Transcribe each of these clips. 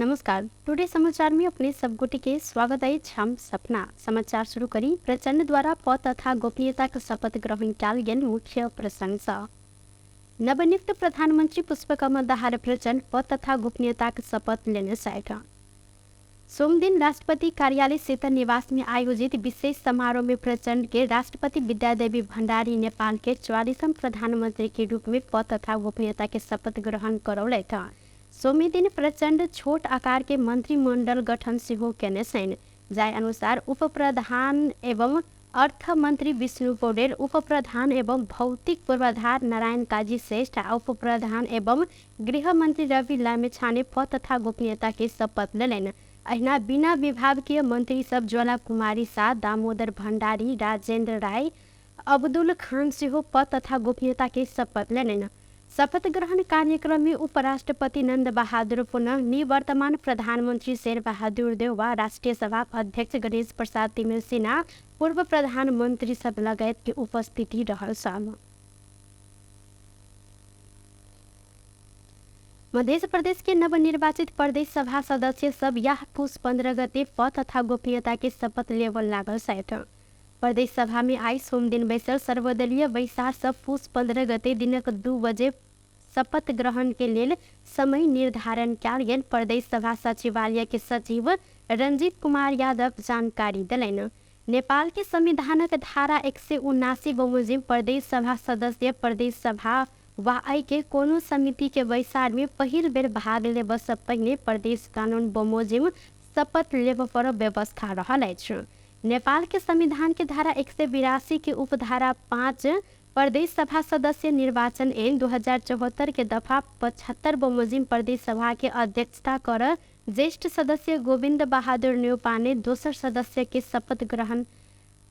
नमस्कार, टुडे समाचार में अपने सब गोटे के स्वागत अछि। हम सपना समाचार शुरू करी। प्रचंड द्वारा पद तथा गोपनीयता के शपथ ग्रहण कयल गेल मुख्य प्रसंग सँ नवनियुक्त प्रधानमंत्री पुष्पकमल दाहाल प्रचंड पद तथा गोपनीयता के शपथ लेने छथि। सोमदिन राष्ट्रपति कार्यालय शीतल निवास में आयोजित विशेष समारोह में प्रचंड के राष्ट्रपति विद्यादेवी भंडारी नेपाल के 44म प्रधानमंत्री के रूप में पद तथा गोपनीयता के शपथ ग्रहण करौलथि। सोमदिन प्रचंड छोट आकार के मंत्रिमंडल गठन सेहो केने छनि, जाहि अनुसार उप प्रधान एवं अर्थ मंत्री विष्णु पौडेल, उप प्रधान एवं भौतिक पूर्वाधार नारायण काजी श्रेष्ठ आ उप प्रधान एवं गृह मंत्री रवि लामिछाने पद तथा गोपनीयता के शपथ लेलनि। अहिना बिना विभागीय मंत्री सब ज्वाला कुमारी साह, दामोदर भंडारी, राजेंद्र राय, अब्दुल खान सेहो पद तथा गोपनीयता के शपथ लेलनि। शपथ ग्रहण कार्यक्रम में उपराष्ट्रपति नंद बहादुर पुनः निवर्तमान प्रधानमंत्री शेर बहादुर देउवा, राष्ट्रीय सभा अध्यक्ष गणेश प्रसाद तिमिल सिन्हा, पूर्व प्रधानमंत्री सब लगायत के उपस्थिति रहल छल। मध्य प्रदेश के नवनिर्वाचित प्रदेश सभा सदस्य सब यह पुस 15 गते पद तथा गोपनीयता के शपथ लेबल लागल छथि। प्रदेश सभा में आई सोमदिन बैसल सर्वदलीय बैसार सब पुस 15 गते दिनक 2 बजे शपथ ग्रहण के लेल समय निर्धारण कयल गेल प्रदेश सभा सचिवालय के सचिव रंजीत कुमार यादव जानकारी देलनि। नेपाल के संविधानक धारा 179 बमोजिम प्रदेश सभा सदस्य प्रदेश सभा वा एहि के कोनो समिति के बैसार में पहिल बेर भाग लेबऽ सँ पहिने प्रदेश कानून बमोजिम शपथ लेबऽ पर व्यवस्था रहल अछि। नेपाल के संविधान के धारा 182 के उपधारा 5 प्रदेश सभा सदस्य निर्वाचन ऐन 2074 के दफा 75 बमोजिम प्रदेश सभा के अध्यक्षता कर ज्येष्ठ सदस्य गोविन्द बहादुर न्यौपाने दोसर सदस्य के शपथ ग्रहण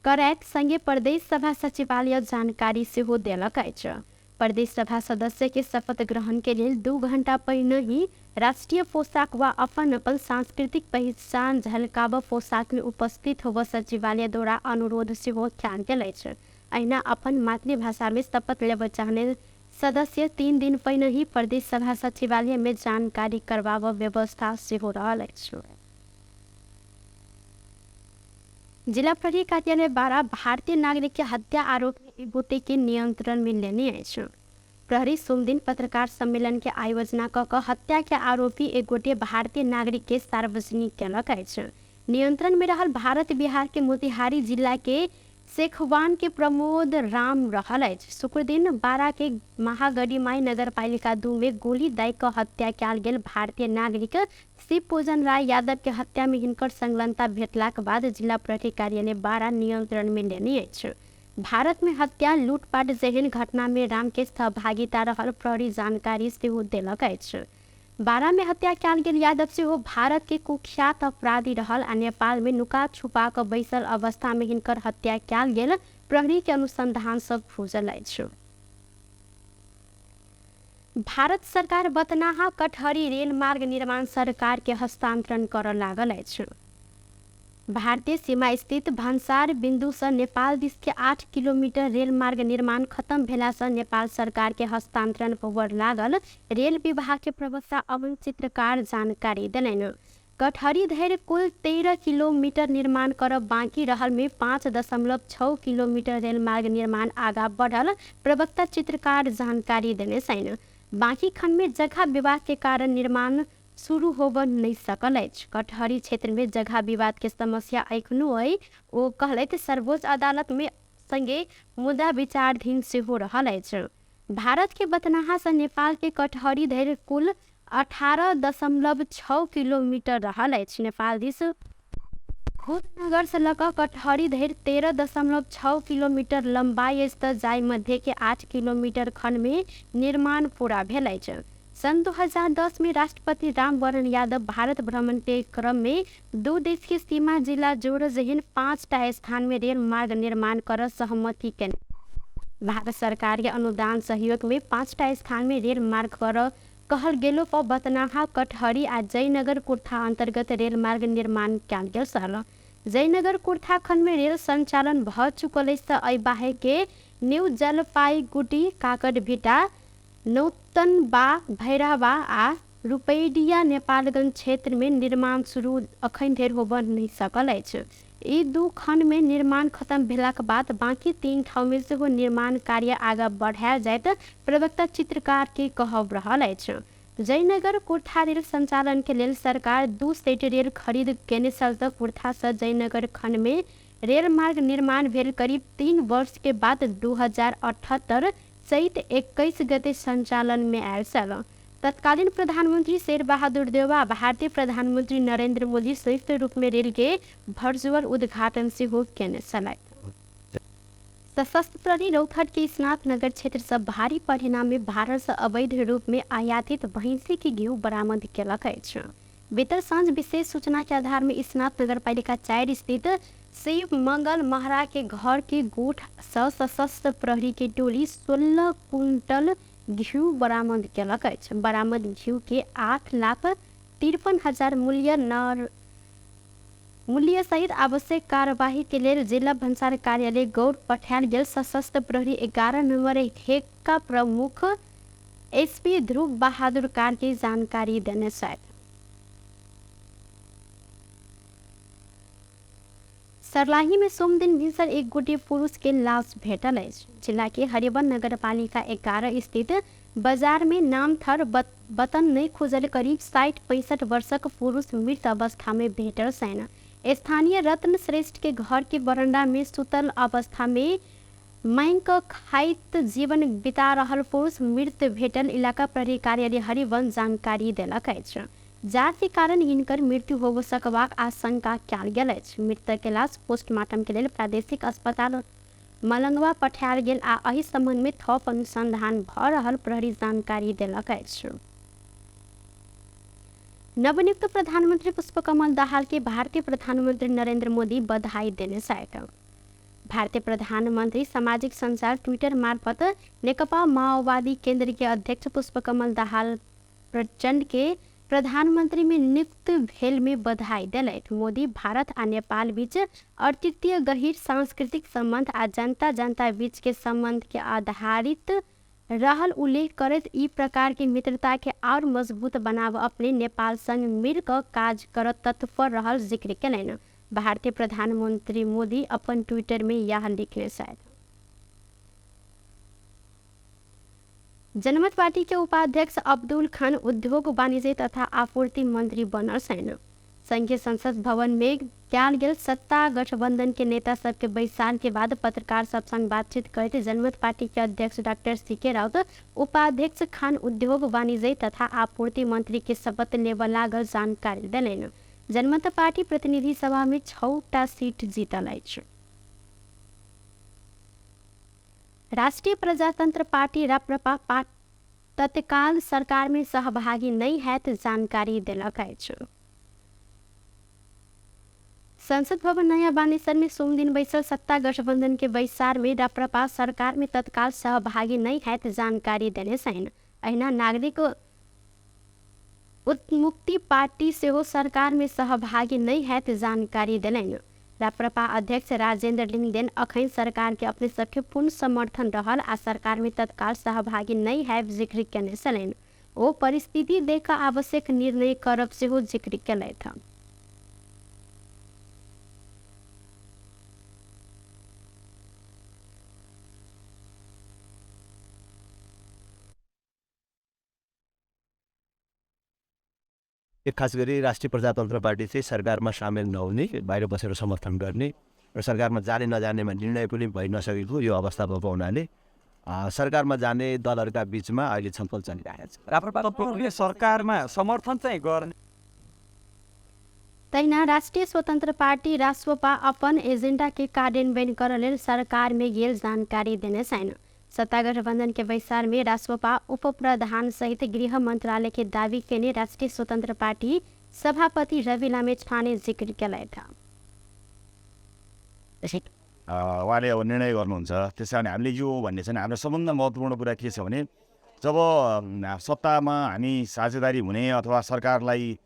करैत संगे प्रदेश सभा सचिवालय जानकारी सेहो देलक अछि। प्रदेश सभा सदस्य के शपथ ग्रहण के लेल 2 घंटा पहिने ही राष्ट्रीय पोशाक वा अपन अपन सांस्कृतिक पहिचान झलकाब पोशाक में उपस्थित होब सचिवालय द्वारा अनुरोध सेहो कयल गेल अछि। अहिना अपन मातृभाषा में शपथ लेबय चाहने सदस्य 3 दिन पहिने ही प्रदेश सभा सचिवालय में जानकारी करबाब व्यवस्था सेहो रहल अछि। जिला प्रहरी कार्यालय 12 भारतीय नागरिक के हत्या आरोप में एक गोटे के नियंत्रण में लेने अछि। प्रहरी सोमदिन पत्रकार सम्मेलन के आयोजना क क हत्या के आरोपी एक गोटे भारतीय नागरिक के सार्वजनिक केलक अछि। नियंत्रण में रहल भारत बिहार के मोतिहारी जिला के शेखवान के प्रमोद राम रहल अछि। शुक्रदिन 12 के महागढ़ीमाई नगरपालिका 2 में गोली दय क हत्या कयल गेल भारतीय नागरिक शिव पूजन राय यादव के हत्या में हिनकर संलग्नता भेटलाक बाद जिला प्रहरी कार्यालय 12 नियंत्रण में लेने अछि। भारत में हत्या लूटपाट जेहन घटना में राम के सहभागिता रहल प्रहरी जानकारी सेहो देलक अछि। 12 में हत्या कयल गेल यादव सेहो भारत के कुख्यात अपराधी रहल आ नेपाल में नुका छुपा क बैसल अवस्था में हिनकर हत्या कयल गेल प्रहरी के अनुसंधान सब खुजल अछि। भारत सरकार बतनाहा कटहरी रेल मार्ग निर्माण सरकार के हस्तांतरण करऽ लागल अछि। भारतीय सीमा स्थित भन्सार बिन्दु सँ नेपाल दिस के 8 किलोमीटर रेल मार्ग निर्माण खत्म भेला सँ नेपाल सरकार के हस्तांतरण होबय लागल रेल विभाग के प्रवक्ता अमन चित्रकार जानकारी देलनि। कटहरी धरि कुल 13 किलोमीटर निर्माण करब बाँकी रहल में 5.6 किलोमीटर रेल मार्ग निर्माण आगा बढ़ल प्रवक्ता चित्रकार जानकारी देने छनि। बाँकी खंड में जगह विवाद के कारण निर्माण शुरू होब नहि सकल अछि। कटहरी क्षेत्र में जगह विवाद के समस्या एखनो अइ, ओ कहलथि सर्वोच्च अदालत में संगे मुद्दा विचाराधीन सेहो रहल अछि। भारत के बतनाहा सँ नेपाल के कटहरी धरि कुल 18.6 किलोमीटर रहल अछि। नेपाल दिस खुदनगर सँ लऽ कऽ कटहरी धरि 13.6 किलोमीटर लम्बाई अछि तऽ जाहि मध्य के 8 किलोमीटर खंड में निर्माण पूरा भेल अछि। सन् 2010 में राष्ट्रपति रामवरण यादव भारत भ्रमण के क्रम में दू देश के सीमा जिला जोड़ जेहन 5टा स्थान में रेल मार्ग निर्माण कर सहमति केने। भारत सरकार के अनुदान सहयोग में 5टा स्थान में रेल मार्ग कर कहल गेलो पर बतनाहा कटहरी आ जयनगर कुर्था अंतर्गत रेल मार्ग निर्माण कयल गेल छल। जयनगर कुर्था खंड में रेल संचालन भऽ चुकल अछि तऽ एहि बाहेक के न्यू जलपाईगुड़ी काकड़भिटा नौतनबा भैरहवा आ रुपैडिया नेपालगंज क्षेत्र में निर्माण शुरू अखन धरि होबऽ नहि सकल अछि। ई 2 खंड में निर्माण खत्म भेलाक बाद बाकी 3 ठाउँ में सेहो निर्माण कार्य आगाँ बढ़ायल जाइत प्रवक्ता चित्रकार के कहब रहल अछि। जयनगर कुर्था रेल संचालन के लेल सरकार 2 सेट रेल खरीद केने छल त कुर्था से जयनगर खंड में रेल मार्ग निर्माण भेल करीब 3 वर्ष के बाद 2078 चैत 21 गते संचालन में आयल छल। तत्कालीन प्रधानमंत्री शेर बहादुर देउवा भारतीय प्रधानमंत्री नरेंद्र मोदी संयुक्त रूप में रेल के वर्चुअल उद्घाटन सेहो केने छलथि। सशस्त्र प्रहरी रौतहट के स्नातनगर क्षेत्र से भारी परिणाम में भारत से अवैध रूप में आयातित भैंसी के घिउ बरामद केलक अछि। बीतल साँझ विशेष सूचना के आधार में स्नातनगर पालिका 4 स्थित शिव मंगल महरा के घर के गोठ से सशस्त्र प्रहरी के टोली 16 कुंटल घिउ बरामद केलक अछि। बरामद घिउ के 8,53,000 मूल्य सहित आवश्यक कार्यवाही के लेल जिला भन्सार कार्यालय गौर पठायल गेल सशस्त्र प्रहरी 11 नंबर हेक्का प्रमुख एसपी ध्रुव बहादुर कार्की जानकारी देने छथि। सर्लाही में सोमदिन भिनसर एक गोटे पुरुष के लाश भेटल अछि। जिला के हरिवन नगरपालिका 11 स्थित बाजार में नामथर बतन नहीं खुजल करीब 60-65 वर्षक पुरुष मृत अवस्था में भेटल छनि। स्थानीय रत्न श्रेष्ठ के घर के बरंडा में सुतल अवस्था में मांग क खाइत जीवन बिता रहल पुरुष मृत भेटल इलाका प्रहरी कार्यालय हरिवन जानकारी देलक अछि। जाड़ के कारण हिनकर मृत्यु होब सकबाक आशंका कयल गेल अछि। मृतक के लाश पोस्टमार्टम के लेल प्रादेशिक अस्पताल मलंगवा पठायल गेल आ एहि संबंध में थप अनुसंधान भ रहल प्रहरी जानकारी देलक अछि। नवनियुक्त प्रधानमंत्री पुष्पकमल दाहाल के भारतीय प्रधानमंत्री नरेंद्र मोदी बधाई देने छथि। भारतीय प्रधानमंत्री सामाजिक संचार ट्विटर मार्फत नेकपा माओवादी केंद्र के अध्यक्ष पुष्पकमल दाहाल प्रचंड के प्रधानमंत्री में नियुक्त भेल में बधाई देलथि। मोदी भारत आ नेपाल बीच अद्वितीय गहिर सांस्कृतिक संबंध आ जनता जनता बीच के संबंध के आधारित रहल उल्लेख करैत ई प्रकार के मित्रता के और मजबूत बनाव अपने नेपाल संग मिल क काज करत तत्पर रहल जिक्र केलनि। भारतीय प्रधानमंत्री मोदी अपन ट्विटर में यह लिखने छथि। जनमत पार्टी के उपाध्यक्ष अब्दुल खान उद्योग वाणिज्य तथा आपूर्ति मंत्री बनल छनि। संघीय संसद भवन में कयल गेल सत्ता गठबंधन के नेता सबके बैसार के बाद पत्रकार सब संग बातचीत करैत जनमत पार्टी के अध्यक्ष डॉक्टर सीके राउत उपाध्यक्ष खान उद्योग वाणिज्य तथा आपूर्ति मंत्री के शपथ लेबऽ लागल जानकारी देलनि। जनमत पार्टी प्रतिनिधि सभा में 6टा सीट जीतल अछि। राष्ट्रीय प्रजातंत्र पार्टी राप्रपा तत्काल सरकार में सहभागी नहीं हैत जानकारी देलक अछि। संसद भवन नयाँ बानेश्वर में सोमदिन बैसल सत्ता गठबंधन के बैसार में राप्रपा सरकार में तत्काल सहभागी नहीं हैत जानकारी देने छनि। अहिना नागरिक उन्मुक्ति पार्टी सेहो सरकार में सहभागी नहीं हैत जानकारी देलनि। राप्रपा अध्यक्ष राजेंद्र लिंगदेन अखन सरकार के अपने सबके पूर्ण समर्थन रहल आ सरकार में तत्काल सहभागी नहीं है जिक्र केने छलनि। ओ परिस्थिति देख आवश्यक निर्णय करब सेहो जिक्र केलथि। खास गरी राष्ट्रिय प्रजातन्त्र पार्टी चाहिँ सरकारमा सामेल नहुने, बाहिर बसेर समर्थन गर्ने र सरकारमा जाने नजानेमा निर्णय पनि भइ नसकेको यो अवस्था भएको हुनाले सरकारमा जाने दलहरूका बिचमा अहिले छलफल चलिरहेको छ। राप्रपाले सरकारमा समर्थन चाहिँ गर्ने। तहिना राष्ट्रिय स्वतंत्र पार्टी रास्वपा अपन एजेंडा के कार्यान्वयन करऽ लेल सरकार में गेल जानकारी देने छनि। सत्ता गठबंधन के बैसार में रास्वपा उप प्रधान सहित गृह मंत्रालय के दावी केने राष्ट्रीय स्वतंत्र पार्टी सभापति रवि लामिछाने जिक्र केलथि। उहाँले अब निर्णय गर्नुहुन्छ। त्यस कारण हामीले यो भन्ने छैन। हाम्रो सबभन्दा महत्त्वपूर्ण कुरा के छ भने जब सत्तामा हामी साझेदारी हुने अथवा सरकारलाई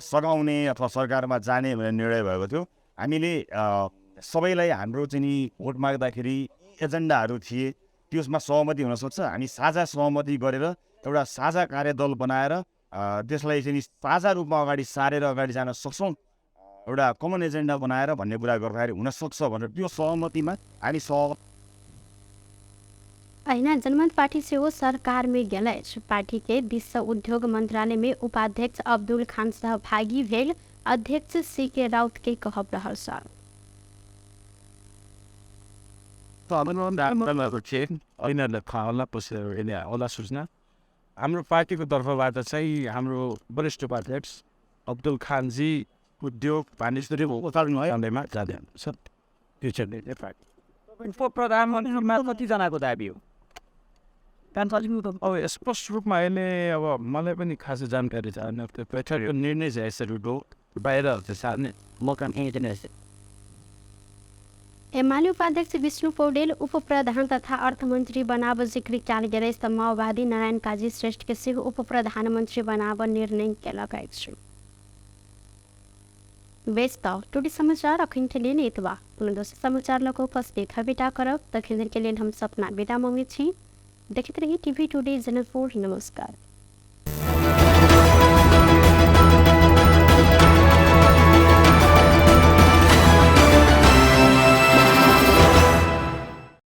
सघाउने अथवा सरकारमा जाने भन्ने निर्णय भएको थियो, हामीले सबैलाई हाम्रो चाहिँ नि भोट माग्दाखेरि एजेन्डाहरू थिए, त्यसमा सहमति हुनसक्छ। हामी साझा सहमति गरेर एउटा साझा कार्यदल बनाएर त्यसलाई चाहिँ साझा रूपमा अगाडि सारेर अगाडि जान सक्छौँ, एउटा कमन एजेन्डा बनाएर भन्ने कुरा गर्दाखेरि हुनसक्छ भनेर त्यो सहमतिमा हामी अहिना जनमत पार्टी सेहो सरकारमे गेल अछि। पार्टी के दिस सँ उद्योग मंत्रालय में उपाध्यक्ष अब्दुल खान सहभागी भेल अध्यक्ष सी के राउत के कहब रहल छल। सूचना हाम्रो पार्टीको तर्फबाट चाहिँ हाम्रो वरिष्ठ उपाध्यक्ष अब्दुल खानजी उद्योग वाणिज्य मन्त्रालयमा जाँदै हुनुहुन्छ। त्यो चाहिँ पार्टी उप प्रधानमन्त्रीमा कतिजनाको दाबी हो? अब स्पष्ट रूपमा अहिले अब मलाई पनि खासै जानकारी छैन। त्यो बैठकको निर्णय चाहिँ यसरी बाहिर एमाले उपाध्यक्ष विष्णु पौडेल उप प्रधान तथा अर्थमन्त्री बनाब जिक्र कयल गेल अछि त माओवादी नारायण काजी श्रेष्ठ के सेहो उप प्रधानमन्त्री बनाब निर्णय केलक अछि। बेस त टुटी समाचार अखन के लेल एतबा। कोनो दोसर समाचार लऽ कऽ उपस्थित हेबेटा करब। तखन के लेल हम सपना विदा मङ्गै छी। देखैत रही टीवी टुडे जनकपुर। नमस्कार।